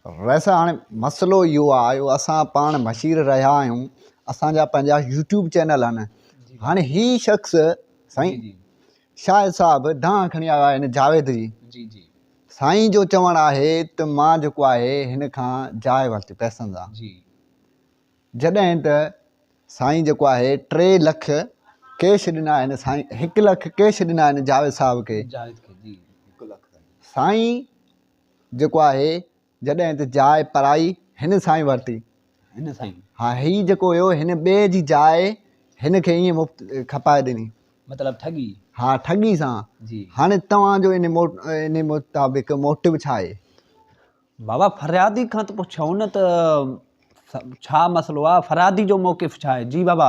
رئيس هاڻي مسئلو اهو آهي جو اسان پاڻ مشير رهيا آهيون اسان جا پنهنجا يوٽيوب چينل آهن هاڻي هي شخص سائين شاهد صاحب دانهن کڻي آيو آهي هن جاويد جي جي جي سائين جو چوڻ آهي ته مان جيڪو آهي هن کان جاء ورتي پئسن سان جي جڏهن ته سائين جيڪو آهي 3 لک ڪيش ڏنا آهن سائين 1 لک ڪيش ڏنا آهن جاويد صاحب کي جاويد کي جي 1 لک سائين جيڪو آهي جڏهن ته جاء پرائي هن سائين ورتي هن سائين ها هي جيڪو هيو هن ٻئي جي جاء هن کي ائين مفت کپائي ڏني مطلب ٺڳي ها ٺڳي سان جي هاڻي توهان جو ان ان مطابق موٽو ڇا آهي؟ بابا فريادي کان ته پڇون نه ته ڇا مسئلو آ فريادي جو موقف ڇا آهي جي بابا.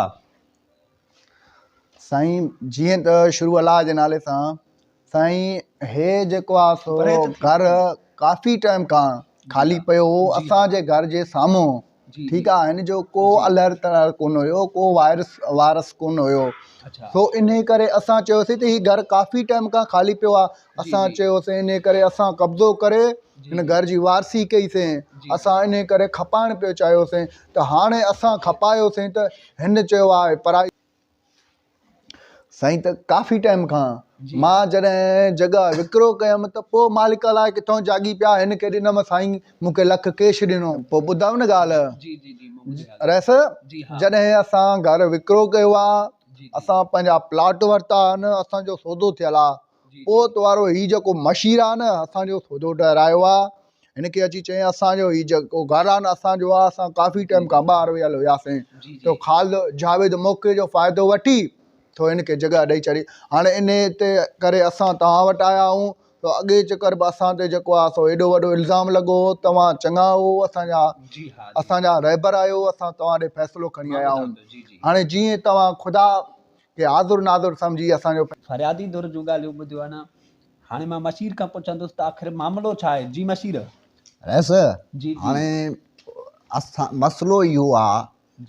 سائين جيئن ته شروع الله جي نالي سان سائين هي جيڪو آ سو گهر ڪافي ٽائيم کان خالي پيو هو اسان جي گهر جي سامهون ٺيڪ آ هن جو ڪو الر تلر ڪونه هيو ڪو وائرس وارث ڪونه هيو سو انهي ڪري اسان چيوسين ته هي گهر ڪافي ٽائيم کان خالي پيو آ اسان چيوسين انهي ڪري اسان قبضو ڪري هن گهر جي وارثي ڪئي سين اسان انهي ڪري کپائڻ پيو چاهيوسين ته هاڻي اسان کپايوسين ته هن چيو آهي پرائي سائين ته ڪافي ٽائيم کان مان جڏهن جڳهه وڪرو ڪيم ته پوء مالڪ الائي ڪٿان جاڳي پيا هن کي ڏنم سائين مون کي لک ڪيش ڏنو پوء ٻڌاء نه ڳالهه رئيس جڏهن اسان گهر وڪرو ڪيو آ اسان پنهنجا پلاٽ ورتا آهن اسان جو سودو ٿيل آ پوء تو وارو هي جيڪو مشير آ نه اسان جو سودو ٺهرايو آ هن کي اچي چيائين اسان جو هي جيڪو گهر آهي نه اسان جو آهي اسان ڪافي ٽائيم کان ٻاهر ويل هياسين ته خالد جاويد موقعي جو فائدو وٺي ٿو هن کي جڳهه ڏئي ڇڏي هاڻي ان تي ڪري اسان توهان وٽ آيا آهيون ته اڳي چڪر به اسان تي جيڪو آهي سو ايڏو وڏو الزام لڳو هو توهان چڱا هو اسان جا اسان جا رهبر آهيو اسان توهان ڏي فيصلو کڻي آيا آهيون هاڻي جيئن توهان خدا کي حاضر ناظر سمجهي اسان جو فريادي ڌر جون ڳالهيون ٻڌيو آهن هاڻي مان مشير کان پڇندس ته آخر معاملو ڇا آهي؟ جي مشير. رئيس جي جي. هاڻي اسان مسئلو اهو آ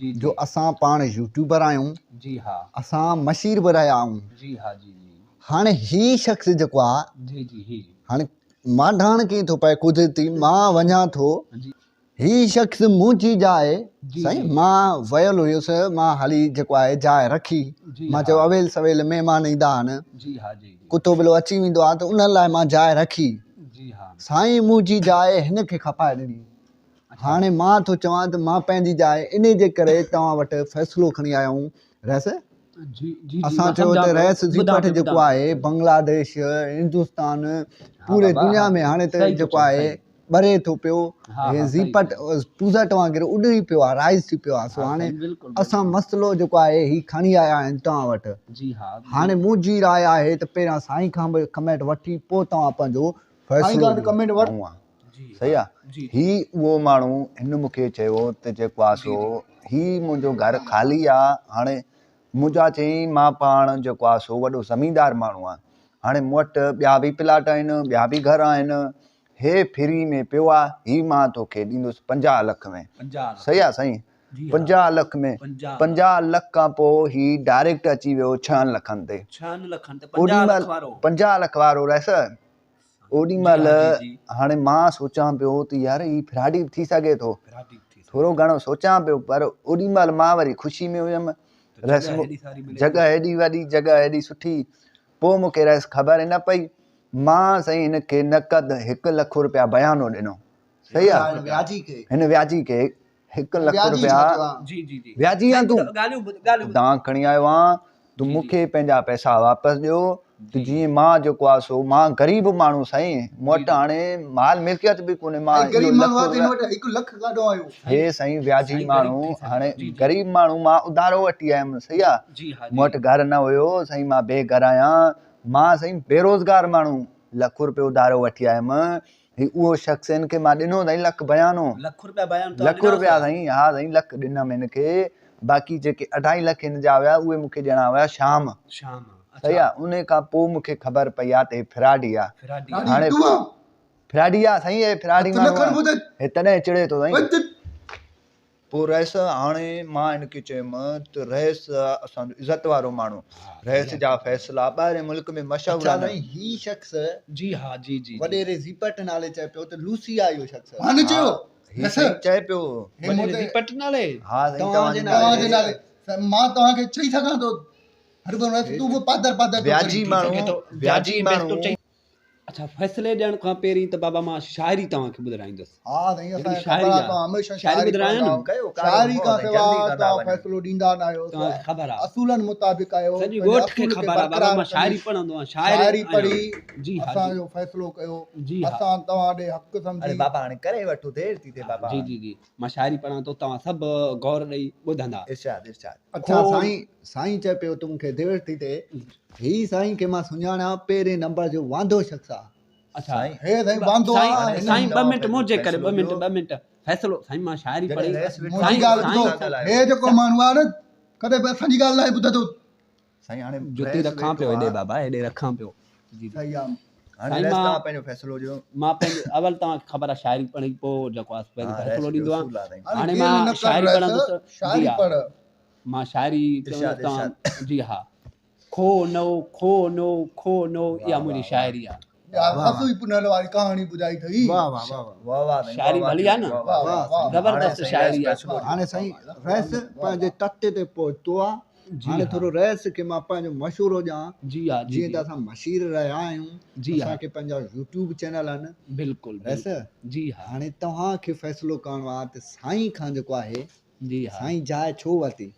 جي جي. جو اسان پاڻ يوٽيوبر آهيون جي ها. اسان مشير به رهيا آهيون جي ها جي جي. هاڻي هي شخص جيڪو آ جي جي هي. هاڻي مانڌاڻ ڪيئن ٿو پئي قدرتي مان وڃان ٿو جي. هي شخص منهنجي جاء سائين مان ويل هيس مان هلي جيڪو آهي جاء رکي مان چيو اويل سويل مهمان ايندا آهن ڪتو ٻلو اچي ويندو آهي ته انهن لاء مان جاء رکي سائين منهنجي جاء هن کي کپائي ڏني هاڻي مان ٿو چوان ته مان پنهنجي جاء انهي جي ڪري توهان وٽ فيصلو کڻي آيو آهيون رئيس اسان چيو ته رئيس زيپٽ جيڪو آهي بنگلاديش هندستان پوري دنيا ۾ هاڻي ته جيڪو آهي ٻري ٿو پيو هي زيپٽ پوزٽ وانگر اڏري پيو آهي رائز ٿي پيو آهي سو هاڻي اسان مسئلو جيڪو آهي هي کڻي آيا آهن توهان وٽ هاڻي منهنجي راء آهي ته پهريان سائين کان به ڪمينٽ وٺي پوء توهان پنهنجو فيصلو ڏيو. صحيح آ هي اهو ماڻهو هن مون کي چيو ته جيڪو آ سو هي منهنجو گهر خالي آ هاڻي منهنجا چيائين مان پاڻ جيڪو آ سو وڏو زميندار ماڻهو آ هاڻي مون وٽ ٻيا به پلاٽ آهن ٻيا به گهر آهن هي فري ۾ پيو آ هي مان توکي ڏيندس 50 لک ۾ صحيح آ سائين 50 لک ۾ 50 لک کان پوء هي ڊائريڪٽ اچي ويو ڇهن لکن تي 50 لک وارو رئيس اوڏي مهل هاڻي مان سوچان پيو ته يار هي فراڊي به ٿي سگهي ٿو ٿورو گهڻو سوچان پيو پر اوڏي مهل مان وري خوشي ۾ هيم رئيس جڳهه هيڏي وڏي جڳهه هيڏي سٺي پوء مونکي رئيس خبر نه پئي مان سائين هن کي نقد هڪ لک روپيا بيانو ڏنو صحيح آ هن وياجي کي هڪ لک روپيا وياجي آن تون دانهن کڻي آيو آن تون مون کي پنهنجا پئسا واپس ڏيو ته جيئن مان جيڪو آ سو مان غريب ماڻهو سائين مون وٽ هاڻي مال ملڪيت به ڪونهي مان هي سائين وياجي ماڻهو هاڻي غريب ماڻهو مان اڌارو وٺي آيم صحيح آ مون وٽ گهر نه هيو سائين مان بي گهر آهيان مان سائين بيروزگار ماڻهو لک روپيو اڌارو وٺي آيم هي اهو شخص هن کي مان ڏنو سائين لک بيانو لک روپيا بيانو توهان لک روپيا سائين ها سائين لک ڏنم هن کي باقي جيڪي اڍائي لک هن جا هيا اهي مون کي ڏيڻا هيا شام شام صحيح آ ان کان پوء مون کي خبر پئي آ ته هي فراڊي آ هاڻي فراڊي آ سائين هي فراڊي ماڻهو آ هي تڏهن چڙي ٿو سائين. پوء رئيس هاڻي مان هن کي چيم ته رئيس اسان جو عزت وارو ماڻهو رئيس جا فيصلا ٻاهرين ملڪ ۾ مشهور اڇا آهن. سائين هي شخص جي ها جي جي وڏيري زيپٽ نالي چئي پيو ته لوسي آ اهو شخص. مان نه چيو هي سائين چئي پيو. هي مون وڏيري تي زيپٽ نالي؟ ها سائين توهان جي توهان جي توهان جي نالي. نالي سائين مان توهان کي چئي سگهان ٿو هرڀرو رئيس تون به پادر پادر ٿو وياجي ڪرين. ماڻهو وياجي ماڻهو. اڇا فيصلي ڏيڻ کان پهرين ته بابا مان شاعري توهان کي ٻڌرائيندس. ها سائين اسان هڪڙي کي شاعري خبر آ آ. توهان هميشه شاعري شاعري ٻڌرايان پڙهندا نه؟ آهيو. ڪيو ڪارو شاعري منهن کان سائين سواء جلدي ڪندا توهان وڃو. فيصلو ڏيندا نه آهيو. توهان کي خبر آ. اصولن مطابق آهيو. سڄي پنهنجي ڳوٺ کي اصول کي خبر آ بابا برقرار مان شاعري ڪندي پڙهندو آهيان شاعر شاعري آهيان. پڙهي جي ها اسان جي. جو فيصلو ڪيو. جي ها. اسان توهان ڏي حق اڙي سمجهي. بابا هاڻي ڪري وٺو دير ٿي ٿئي بابا. جي جي جي مان شاعري پڙهان ٿو توهان سڀ غور ڏئي ٻڌندا. ارشاد ارشاد. اڇا سائين سائين چئي پيو ته مون کي دير ٿي ٿئي. هي سائين کي مان سڃاڻان پهرين نمبر جو واندو شخص آ. اڇا سائين هي سائين واندو آ. سائين سائين ٻه منٽ منهنجي ڪري ٻه منٽ ٻه منٽ فيصلو سائين مان شاعري جڏهن پڙهي رئيس ويٺو منهنجي سائين ڳالهه ٻڌو سائين هي جيڪو ماڻهو آ نه ڪڏهن به اسان جي ڳالهه ناهي ٻڌندو. سائين هاڻي جتي رئيس رکان ويٺو پيو آ. هيڏي بابا هيڏي رکان پيو جي جي صحيح آ. هاڻي سائين رئيس مان توهان پنهنجو فيصلو ڏيو. مان پنهنجو اول توهان کي خبر آ شاعري پڙهي پوء جيڪو آ ها رئيس فيصلو جو ڏيندو آهيان اصول آ سائين. هاڻي هاڻي گيل مان نه ڪر شاعري رئيس پڙهندس جي شاعري ها پڙهه. مان شاعري چوندس ارشاد توهان ارشاد. جي ها کو نو کو نو کو نو اها منهنجي شاعري آ. يار سسئي پنهل واري ڪهاڻي ٻڌائي اٿئي. واه واه واه واه. واه واه سائين شاعري واه واه ڀلي آ نه؟ واه واه واه واه. هاڻي زبردست سائين رئيس شاعري آ. فيصلو ڏيو. هاڻي سائين رئيس پنهنجي تختي تي پهتو آ. جي هاڻي ها. ٿورو رئيس کي مان پنهنجو مشورو ڏيان. جي ها جي جيئن جي. ته اسان مشير رهيا آهيون. جي ها. اسان کي پنهنجا يوٽيوب چينل آهن. بلڪل رئيس بلڪل جي ها. هاڻي توهان کي فيصلو ڪرڻو آ ته سائين کان جيڪو آهي جي ها. سائين جاء ڇو ورتي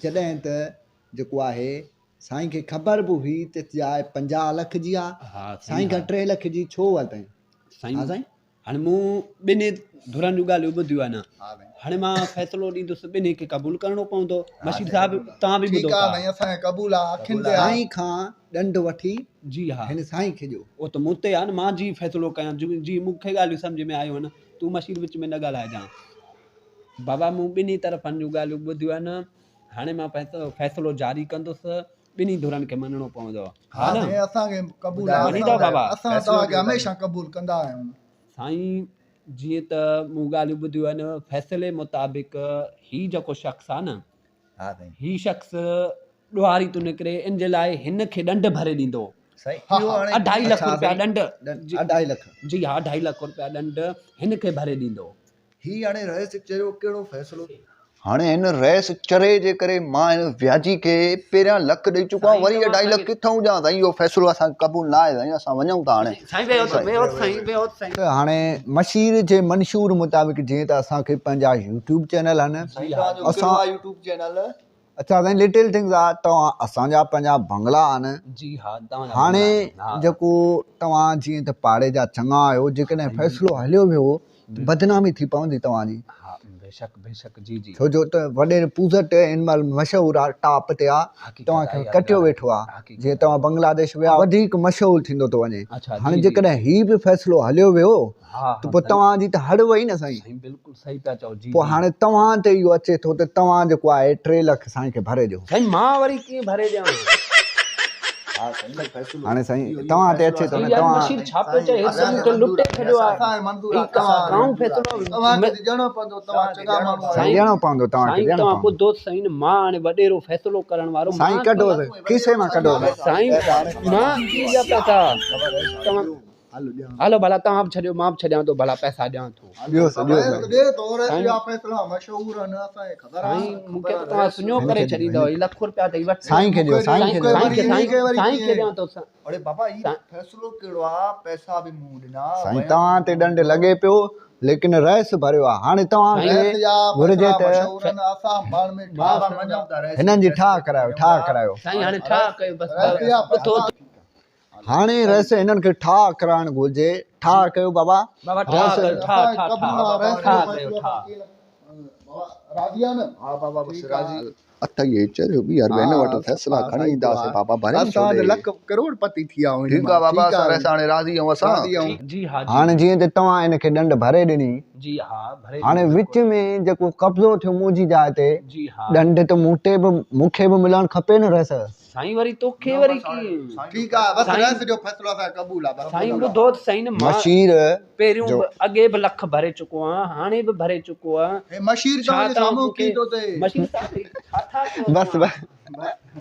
جڏهن ته جيڪو آهي سائين کي خبر به هئي ته جاء 50 لک جي آ ها سائين کان 3 لک جي ڇو ورتائين؟ سائين ها سائين. هاڻي مون ٻنهي ڌرن جون ڳالهيون ٻڌيون آهن هاڻي مان فيصلو ڏيندس ٻنهي کي قبول ڪرڻو پوندو مشير صاحب توهان به ٻڌو ٺيڪ آ ٿا. سائين اسان کي قبول آ اکين تي آ. سائين کان ڏنڊ وٺي جي ها. هن سائين کي ڏيو. اهو ته مون تي آ نه مان جي فيصلو ڪيان جي مون کي ڳالهيون سمجهه ۾ آيون آهن تون مشير وچ ۾ نه ڳالهائجان. بابا مون ٻنهي طرفن جون ڳالهيون ٻڌيون آهن هاڻي مان فيصلو جاري ڪندس ٻنهي ڌرن کي مڃڻو پوندو. ها سائين اسان کي قبول آهي مڃيندؤ بابا؟ اسان توهان کي هميشه قبول ڪندا آهيون. سائين جيئن ته مون ڳالهيون ٻڌيون آهن فيصلي مطابق هي جيڪو شخص آهي نه هي شخص ڏوهاري ٿو نڪري ان جي لاء هن کي ڏنڊ ڀري ڏيندو. اڍائي لک روپيا ڏنڊ. اڍائي لک. جي ها اڍائي لک روپيا ڏنڊ هن کي ڀري ڏيندو. هي هاڻي رئيس چريو ڪهڙو فيصلو. هاڻي هن رئيس چري جي ڪري مان هن وياجي کي پهريان لک ڏئي چڪو آهيان وري اڍائي لک ڪٿئون ڏيان سائين اهو فيصلو اسان کي قبول نه آهي سائين اسان وڃون ٿا هاڻي. سائين ويهو ته ويهو ته سائين ويهو ته سائين. هاڻي مشير جي منشور مطابق جيئن ته اسان کي پنهنجا يوٽيوب چينل آهن سائين توهان جو ڪهڙو آهي يوٽيوب چينل. اڇا سائين لٽل ٿنگس آ توهان اسان جا پنهنجا بنگلا آهن. جي ها توهان جا هاڻي بنگلا آهن. جيڪو توهان جيئن ته پاڙي جا چڱا آهيو جيڪڏهن فيصلو هليو ويو ته بدنامي ٿي پوندي توهان جي. ها بيشڪ بيشڪ جي جي. ڇو جو ته وڏيري پوزٽ هن مهل مشهور آ ٽاپ تي آ توهان کي ڪٽيو ويٺو آ جيئن توهان بنگلاديش ويا وڌيڪ مشهور ٿيندو ٿو وڃي هاڻي جيڪڏهن هي به فيصلو هليو ويو ته پوء توهان جي ته هڙ وئي نه سائين. سائين بلڪل صحيح پيا چئو جي پوء جي. هاڻي توهان تي اهو اچي ٿو ته توهان جيڪو آهي 3 لک سائين کي ڀري ڏيو. سائين مان وري ڪيئن ڀري ڏيان. ها سائين اهو فيصلو هاڻي سائين توهان تي اچي ٿو نه يار توهان. مشير ڇا پيو چئي هي ته مون کي لٽي ڇڏيو آهي. اسان کي منظور هي آهي توهان ڪائون فيصلو توهان کي ڏيڻو پوندو توهان چڱا ماڻهو آهيو. سائين ڏيڻو پوندو توهان کي سائين ڏيڻو توهان پوندو. ٻڌو ته سائين نه مان هاڻي وڏيرو فيصلو ڪرڻ وارو سائين مان ڪڍو کيسي مان ڪڍو. سائين مان ڪيئن ڏيان پئسا توهان هلو ڀلا توهان به ڇڏيو مان به ڇڏيان ٿو ڀلا پئسا ڏيان ٿو. ڏيوس ڏيوس ڏي ٿو رئيس جا فيصلا مشهور آهن اسان کي خبر آهي. سائين مون کي ته توهان سڃو ڪري ڇڏيندؤ هي لک روپيا اٿئي وٺ. سائين کي ڏيو سائين کي ڏيو. سائين کي سائين کي ڏيان ٿو. اڙي بابا هي فيصلو ڪهڙو آ پئسا به مون ڏنا. سائين توهان تي ڏنڊ لڳي پيو ليڪن رئيس ڀريو آ هاڻي توهان کي گهرجي ته هنن جي ٺاهه ڪرايو ٺاهه ڪرايو. سائين هاڻي ٺاهه ڪيو بس ٻڌو. هاڻي رئيس هنن کي ٺاهه ڪرائڻ گهرجي. ٺاهه ڪيو بابا. بابا ٺاهه ڪيو ٺاهه ٺاهه ٺاهه ڪيو ٺاهه. اٿئي هي چريو ٻيهر به هن وٽ فيصلا کڻي اينداسين بابا ڀري ڇو اسان ڏي. لک ڪروڙ پتي ٿي ويا آهيون. ٺيڪ آ بابا اسان رئيس هاڻي راضي آهيون اسان. جي ها جي. هاڻي جيئن ته توهان هن کي ڏنڊ ڀري ڏني. جي ها ڀري هاڻي وچ ۾ جيڪو قبضو ٿيو منهنجي جاء تي جي ها. ڏنڊ ته مون تي به مون کي به ملڻ کپي نه رئيس. سائين وري توکي وري ڪيئن. ٺيڪ آ بس رئيس جو فيصلو اسان کي قبول آ بس. سائين ٻڌو ته سائين نه مان مشير پهريون جو. به اڳي به لک ڀري چڪو آهيان هاڻي به ڀري چڪو آهيان. هي مشير ڇا توهان جي توهان سامهون مون کي ڪي ٿو ٿئي. مشير صاحب هي ڇا ٿا ڪيو بس توهان. بس.